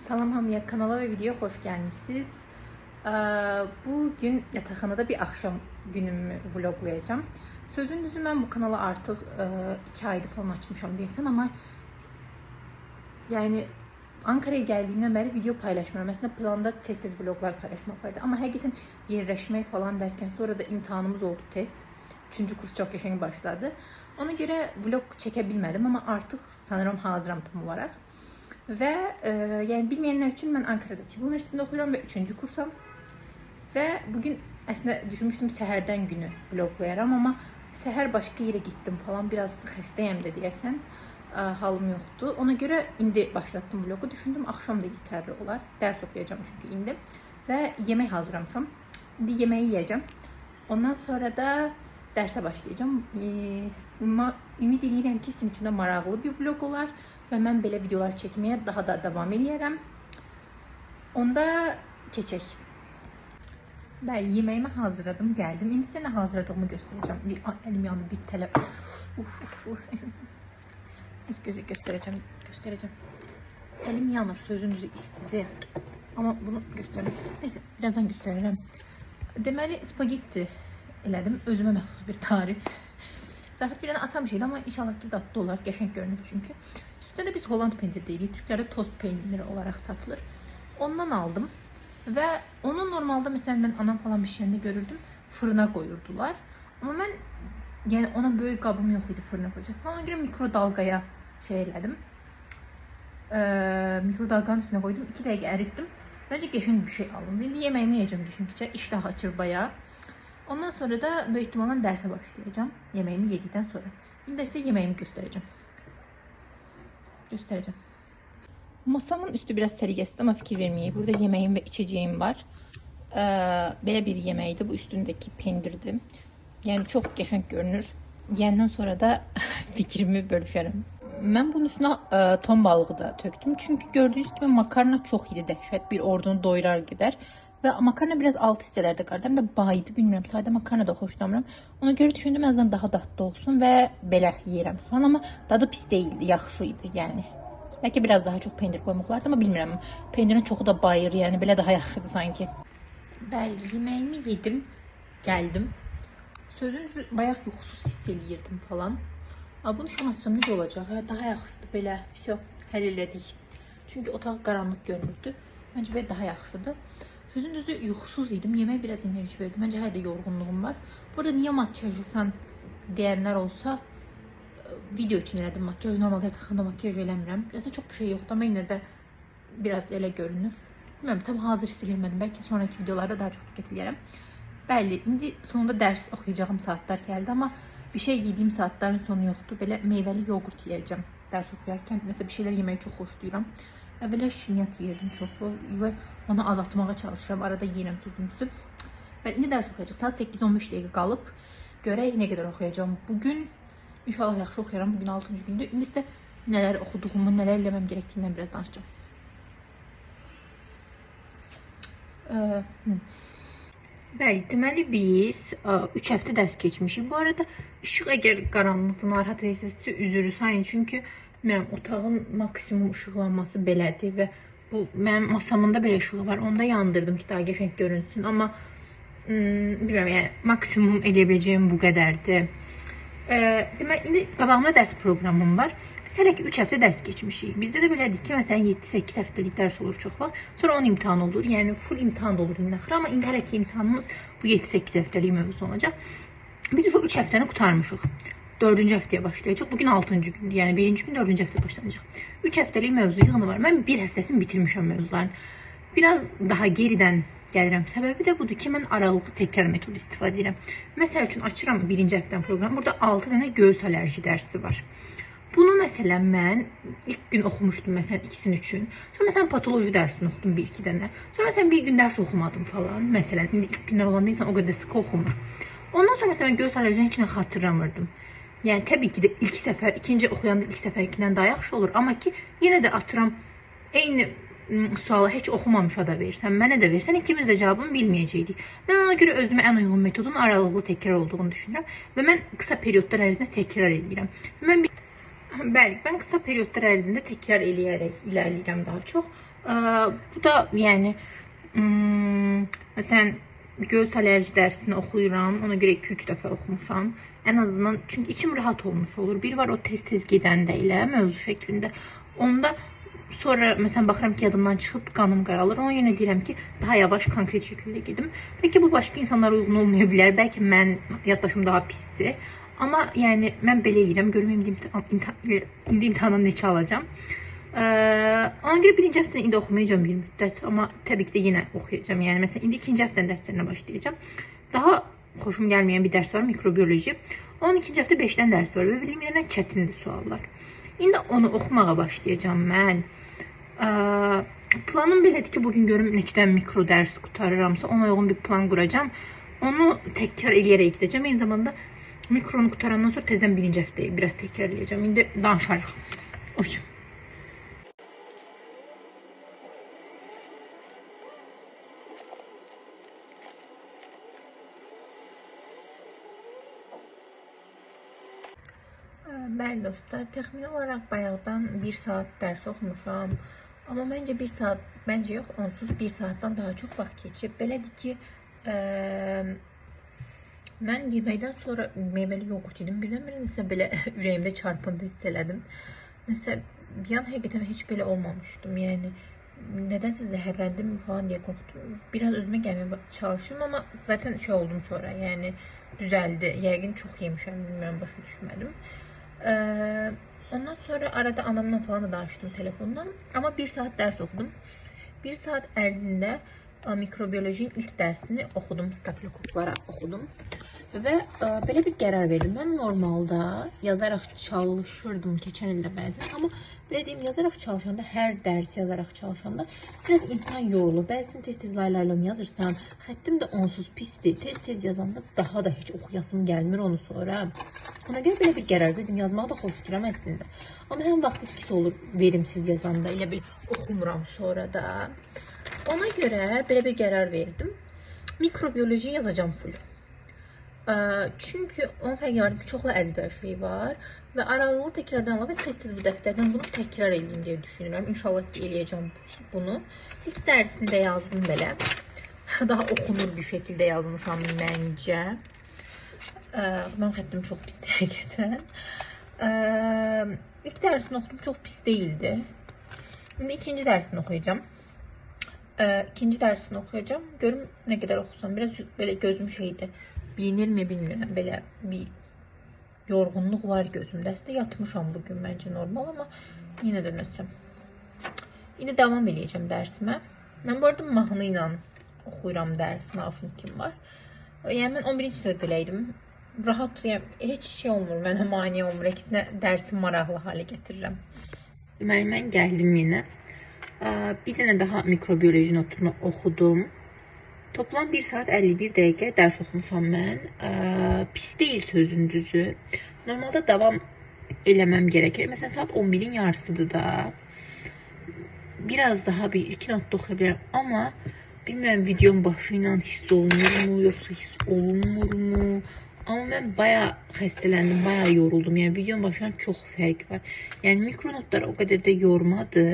Salam hamıya, kanala ve videoya hoş gelmişsiniz. Bugün yataqxanada bir axşam günümü vloglayacağım. Sözün düzü, mən bu kanala artıq 2 aydır falan açmışam deyəsən, amma yəni Ankara'ya geldiğimden beri video paylaşmıyorum. Əslində planda tez-tez vloglar paylaşmaq vardı. Amma həqiqətən yerləşmək falan dərkən sonra da imtahanımız oldu tez. 3. kurs çox qəşəng başladı. Ona görə vlog çəkə bilmədim, amma artıq sanıram hazıram tam olaraq. Və yəni bilməyənlər üçün mən Ankara'da Tibb Universitetində oxuyuram və 3. kursam. Və bugün əslində düşünmüşdüm səhərdən günü vloglayaram, amma səhər başqa yerə getdim falan, biraz xəstəyəm də deyəsən. Halım yoxdur. Ona görə indi başlatdım vlogu. Düşündüm axşam da yetərli olar. Dərs oxuyacağam çünki indi. Və yemək hazırlamışam. İndi yeməyi yeyəcəm. Ondan sonra da dərsə başlayacağam. Ümid eləyirəm ki, sizin üçün də maraqlı bir vlog olar və mən belə videolar çəkməyə daha da davam eləyərəm. Onda keçək. Bəli, yeməyimi hazırladım, gəldim. İndi sizə nə hazırladığımı göstərəcəm. Bir əlim yandı, bir tələ. Uf, uf, uf. Neyse, göstereceğim, göstereceğim. Elim yanır, sözünüzü istedi. Amma bunu göstərəm. Neyse, birazdan göstərirəm. Deməli, spagetti elədim. Özümə məxsus bir tarif. Zəhmət bir dənə asan bir şeydir, amma inşallah ki dadlı olar. Qəşəng görünür çünki. Üstünə də biz Holland pendiri deyirik. Türklərdə tost peyniri olaraq satılır. Ondan aldım. Və onu normalda məsələn mən anam falan bişirəndə görürdüm, fırına qoyurdular. Amma mən yəni ona böyük qabım yox idi fırına qoyacaq. Ona görə mikrodalqaya şey elədim. Mikrodalqanın üstünə qoydum. 2 dəqiqə əritdim. Məncə qəşəng bir şey alındı. İndi yeməyimi yeyəcəm qəşəngcə. İştah açır bayağı. Ondan sonra da böyük ehtimalla dərsə başlayacağım. Yeməyimi yedikdən sonra. İndi də sizə yeməyimi göstərəcəm. Göstərəcəm. Masamın üstü biraz səliqəsiz, amma fikir verməyək. Burada yeməyim və içəcəyim var. Belə bir yeməkdir. Bu üstündəki pendirdir. Yəni çox qəşəng görünür. Yeyəndən sonra da fikrimi bölüşərəm. Mən bunun üstünə ton balığı da tökdüm. Çünki gördüyünüz kimi makarna çox idi, dəhşət bir ordunu doyurar gedər. Və makarna biraz alt hissələrdə qaldı. Həm də baydı, bilmirəm. Sadə makarna da xoşlamıram. Ona görə düşündüm, ən azından daha dadlı olsun və belə yeyirəm şu an. Amma dadı pis deyildi, yaxşı idi yəni. Bəlkə biraz daha çox pendir qoymaq olardı, amma bilmirəm. Pendirin çoxu da bayır, yəni belə daha yaxşıdır sanki. Bəli, yeməyimi yedim, gəldim. Sözün düzü, bayaq yuxusuz hiss eləyirdim falan. Amma bunu şu an açsam necə olacaq? Hə, daha yaxşıdır belə. Vəsə, həll elədik. Çünki otaq qaranlıq görünürdü. Məncə belə daha yaxşıdır. Sözün düzü, yuxusuz idim. Yemək biraz enerji verdi. Məncə hələ də yorğunluğum var. Burada niyə makyajlısan deyənlər olsa, video üçün elədim makyaj. Normalda yataqxanada makyaj eləmirəm. Əslində çox bir şey yoxdur, amma yenə də biraz elə görünür. Bilmirəm, tam hazır hiss eləmədim. Bəlkə sonraki videolarda daha çox diqqət eləyərəm. Bəli, indi sonunda dərs oxuyacağım saatlar gəldi, amma bir şey yediyim saatların sonu yoxdur. Belə meyvəli yoğurt yeyəcəm dərs oxuyarkən. Nəsə bir şeylər yeməyi çox xoşlayıram. Əvvəllər şirniyyat yeyirdim çoxlu və onu azaltmağa çalışıram. Arada yeyirəm sözün düzü. Bəli, indi dərs oxuyacaq. Saat 8:15 dəqiqə qalıb. Görək nə qədər oxuyacağam bugün. İnşallah yaxşı oxuyaram. Bugün 6-cı gündür. İndi sizə nələr oxuduğumu, nələr eləməm gərəkdiyindən biraz danışacağam. Bəli, deməli biz 3 həftə dərs keçmişik. Bu arada işıq əgər qaranlıqda narahat edirsiniz, üzürü sayın. Çünki bilmirəm, otağın maksimum işıqlanması belədir və bu mənim masamın da belə işığı var. Onu da yandırdım ki, daha qəşəng görünsün. Amma bilmirəm, yəni maksimum eləyə biləcəyim bu qədərdir. Deməli, indi qabağımda dərs proqramım var. Biz hələ ki 3 həftə dərs keçmişik. Bizdə də belədir ki, məsələn 7-8 həftəlik dərs olur çox vaxt. Sonra 10 imtahan olur. Yəni full imtahan da olur indi axıra. Amma indi hələ ki imtahanımız bu 7-8 həftəlik mövzu olacaq. Biz bu 3 həftəni qurtarmışıq. 4-cü həftəyə başlayacaq. Bugün 6-cı gündür. Yəni 1-ci gün 4-cü həftə başlanacaq. 3 həftəlik mövzu yığını var. Mən bir həftəsini bitirmişəm mövzuların. Biraz daha geridən gəlirəm. Səbəbi də budur ki, mən aralıqlı təkrar metodu istifadə edirəm. Məsəl üçün açıram 1-ci həftənin proqramı. Burada 6 dənə göğüs alerji dərsi var. Bunu məsələn mən ilk gün oxumuşdum məsələn ikisini üçün. Sonra məsələn patoloji dərsini oxudum 1-2 dənə. Sonra məsələn bir gün dərs oxumadım falan. Məsələn indi ilk günlər olanda insan o qədər sıx oxumur. Ondan sonra məsələn göğüs alerjini heç nə xatırlamırdım. Yəni təbii ki də ilk səfər, ikinci oxuyanda ilk səfərkindən daha yaxşı olur. Amma ki yenə də atıram eyni sualı heç oxumamışa da versən, mənə də versən, ikimiz də cavabını bilməyəcəkdik. Mən ona görə özümə ən uyğun metodun aralıqlı təkrar olduğunu düşünürəm və mən qısa periodlar ərzində təkrar edirəm. Mən Bəli, mən qısa periodlar ərzində təkrar eləyərək irəliləyirəm daha çox. Bu da yəni məsələn göğüs alerji dərsini oxuyuram. Ona görə 2-3 dəfə oxumuşam. Ən azından çünki içim rahat olmuş olur. Bir var o tez-tez gedəndə elə mövzu şəklində. Onda sonra məsələn baxıram ki, yadımdan çıxıb qanım qaralır. Ona yenə deyirəm ki, daha yavaş konkret şəkildə gedim. Bəlkə bu başqa insanlara uyğun olmaya bilər. Bəlkə mən yaddaşım daha pisdir. Amma yəni mən belə eləyirəm. Görüm indi imtahandan neçə alacağam. Ona görə birinci həftədən indi oxumayacağam bir müddət. Amma təbii ki də yenə oxuyacağam. Yəni məsələn indi ikinci həftənin dərslərinə başlayacağam. Daha xoşum gəlməyən bir dərs var, mikrobioloji. Onun ikinci həftə 5-dən dərs var və bildiyim yerdən çətindir suallar. İndi onu oxumağa başlayacağam mən. Planım belədir ki, bugün görüm neçədən mikro dərs qurtarıramsa, ona uyğun bir plan quracağam. Onu təkrar eləyərək gedəcəm. Eyni zamanda mikronu qurtarandan sonra tezdən birinci həftəyi biraz təkrar eləyəcəm. İndi danışarıq. Oy. Bəli dostlar, təxmini olaraq bayaqdan 1 saat dərs oxumuşam. Amma məncə 1 saat, məncə yox, onsuz 1 saatdan daha çox vaxt keçib. Belədir ki, mən yeməkdən sonra meyvəli yoğurt yedim. Birdən-birə nəsə belə ürəyimdə çarpıntı hiss elədim. Nəsə bir an həqiqətən heç belə olmamışdım. Yəni nədənsə zəhərləndim falan deyə qorxdum. Biraz özümə gəlməyə çalışdım, amma zaten şey oldum sonra. Yəni düzəldi. Yəqin çox yemişəm, bilmirəm, başa düşmədim. Ondan sonra arada anamla falan da danışdım telefondan. Amma 1 saat dərs oxudum. 1 saat ərzində mikrobiolojinin ilk dərsini oxudum, stafilokoklara oxudum. Və belə bir qərar verdim. Mən normalda yazaraq çalışırdım keçən ildə bəzən. Amma belə deyim, yazaraq çalışanda, hər dərsi yazaraq çalışanda biraz insan yorulur. Bəzən tez-tez lay-lay-lom yazırsan, xəttim də onsuz pisdir. Tez-tez yazanda daha da heç oxuyasım gəlmir onu sonra. Ona görə belə bir qərar verdim. Yazmağı da xoşlayıram əslində. Amma həm vaxt itkisi olur verimsiz yazanda, elə bil oxumuram sonra da. Ona görə belə bir qərar verdim. Mikrobioloji yazacağam full. Çünki onun fərqi var ki, çoxlu əzbər şey var və aralıqlı təkrardan əlavə tez-tez bu dəftərdən bunu təkrar edeyim deyə düşünürəm. İnşallah ki, eləyəcəm bunu. İlk dərsini də yazdım belə. Daha oxunur bir şəkildə yazmışam məncə. Mənim xəttim çox pisdir həqiqətən. İlk dərsini oxudum, çox pis deyildi. İndi ikinci dərsini oxuyacağam. İkinci dərsini oxuyacağam. Görüm nə qədər oxusam. Biraz belə gözüm şeydir. Bilinirmi bilmirəm. Belə bir yorğunluq var gözümdə. Əslində yatmışam bugün, məncə normal, amma yenə də nəsə. İndi davam eləyəcəm dərsimə. Mən bu arada mahnı ilə oxuyuram dərsi, naushnik kim var. Yəni mən 11-ci sinifdə belə idim. Rahat, yəni heç şey olmur, mənə mane olmur. Əksinə dərsi maraqlı halə gətirirəm. Deməli, mən gəldim yenə. Bir dənə daha mikrobioloji notunu oxudum. Toplam 1 saat 51 dəqiqə dərs oxumuşam mən. Pis deyil sözün düzü. Normalda davam eləməm gərəkir. Məsələn, saat 11-in yarısıdır da. Biraz daha bir iki notda oxuya bilərəm. Amma bilmirəm, videonun başı ilə hiss olunurmu, yoxsa hiss olunmurmu? Amma mən bayağı xəstələndim, bayağı yoruldum. Yəni videonun başından çox fərq var. Yəni mikronotlar o qədər də yormadı.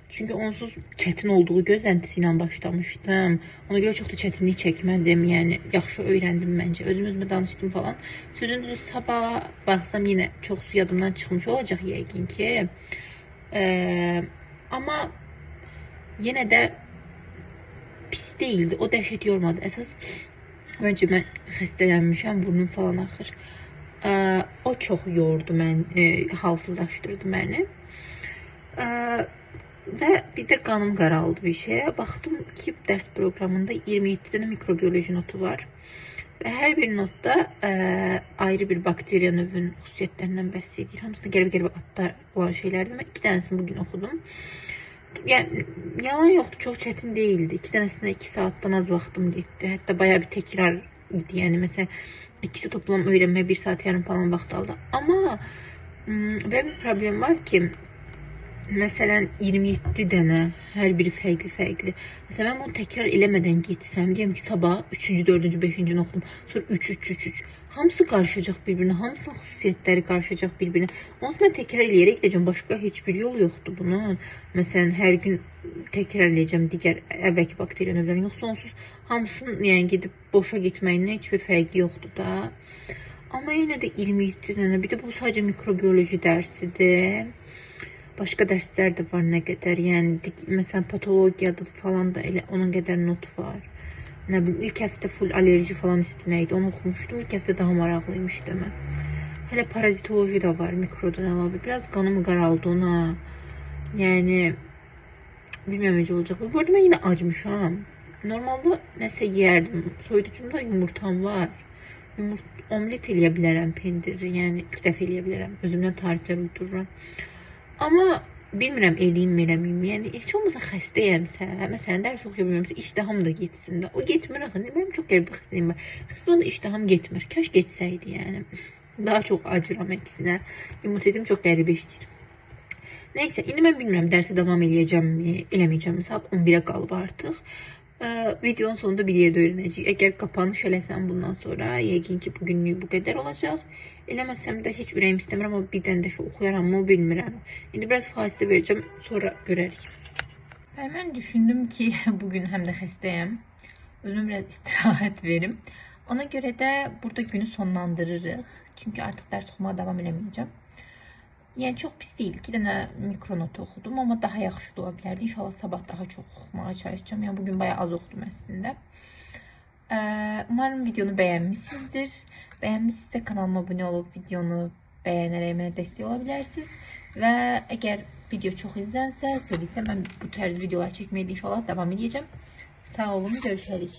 Çünki onsuz çətin olduğu gözləntisi ilə başlamışdım. Ona görə çox da çətinlik çəkmədim. Yəni yaxşı öyrəndim məncə. Özüm özümə danışdım falan. Sözün düzü sabaha baxsam yenə çoxsu yadımdan çıxmış olacaq yəqin ki. Amma yenə də pis deyildi. O dəhşət yormadı. Əsas məncə mən xəstələnmişəm, burnum falan axır. O çox yordu məni, halsızlaşdırdı məni. Və bir də qanım qaraldı bir şeyə. Baxdım ki, dərs proqramında 27 dənə mikrobioloji notu var. Və hər bir notda ayrı bir bakteriya növünün xüsusiyyətlərindən bəhs edir. Hamısında qəribə-qəribə adlar olan şeylərdir. Mən 2 dənəsini bugün oxudum. Yəni, yalan yoxdur, çox çətin deyildi. 2 dənəsinə 2 saatdan az vaxtım getdi. Hətta bayağı bir təkrar idi. Yəni, məsələn, ikisi toplam öyrənməyə 1 saat yarım falan vaxt aldı. Amma belə bir problem var ki, məsələn, 27 dənə, hər biri fərqli-fərqli. Məsələn, mən bunu təkrar eləmədən getsəm, deyəm ki, sabah 3-cü, 4-cü, 5-ci oxudum, sonra 3, 3, 3, 3. Hamısı qarışacaq bir-birinə, hamısının xüsusiyyətləri qarışacaq bir-birinə. Onsuz mən təkrar eləyərək gedəcəm. Başqa heç bir yol yoxdur bunun. Məsələn, hər gün təkrar eləyəcəm digər əvvəlki bakteriya növlərini. Yoxsa onsuz hamısının yəni gedib boşa getməyindən heç bir fərqi yoxdur da. Amma yenə də 27 dənə. Bir də bu sadəcə mikrobioloji dərsidir. Başqa dərslər də var nə qədər. Yəni məsələn patologiyada falan da elə onun qədər not var. Nə bilim, ilk həftə full alerji falan üstünə idi. Onu oxumuşdum. İlk həftə daha maraqlıymış demə. Hələ parazitoloji də var mikrodan əlavə. Biraz qanım qaraldı ona. Yəni bilmirəm necə olacaq. Bu arada mən yenə acmışam. Normalda nəsə yeyərdim. Soyuducumda yumurtam var. Omlet eləyə bilərəm pendiri. Yəni ilk dəfə eləyə bilərəm. Özümdən tariflər uydururam. Amma bilmirəm eləyim, eləməyim. Yəni heç olmasa xəstəyəmsə, məsələn dərs oxuya bilmirəmsə iştaham da getsin də. O getmir axı. Mənim çox qəribə xəstəliyim var. Xəstə olanda iştaham getmir. Kaş getsəydi yəni. Daha çox acıram əksinə. İmmunitetim çox qəribə işləyir. Neysə, indi mən bilmirəm dərsə davam eləyəcəmmi, eləməyəcəmmi. Saat 11-ə qalıb artıq. Videonun sonunda bir yerdə öyrənəcəyik. Əgər qapanış eləsəm bundan sonra, yəqin ki, bugünlük bu qədər olacaq. Eləməsəm də heç ürəyim istəmir, amma bir dənə də şu oxuyaram mı bilmirəm. İndi biraz fasilə verəcəm, sonra görərik. Mən düşündüm ki, bugün həm də xəstəyəm. Özümə biraz istirahət verim. Ona görə də burada günü sonlandırırıq. Çünki artıq dərs oxumağa davam eləməyəcəm. Yəni çox pis deyil. 2 dənə mikronot oxudum, amma daha yaxşı da ola bilərdi. İnşallah sabah daha çox oxumağa çalışacağam. Yəni bugün bayağı az oxudum əslində. Umarım videonu bəyənmişsinizdir. Bəyənmişsinizsə kanalıma abunə olub videonu bəyənərək mənə dəstək ola bilərsiniz. Və əgər video çox izlənsə, sevilsə mən bu tərz videolar çəkməyə də inşallah davam edəcəm. Sağ olun, görüşərik.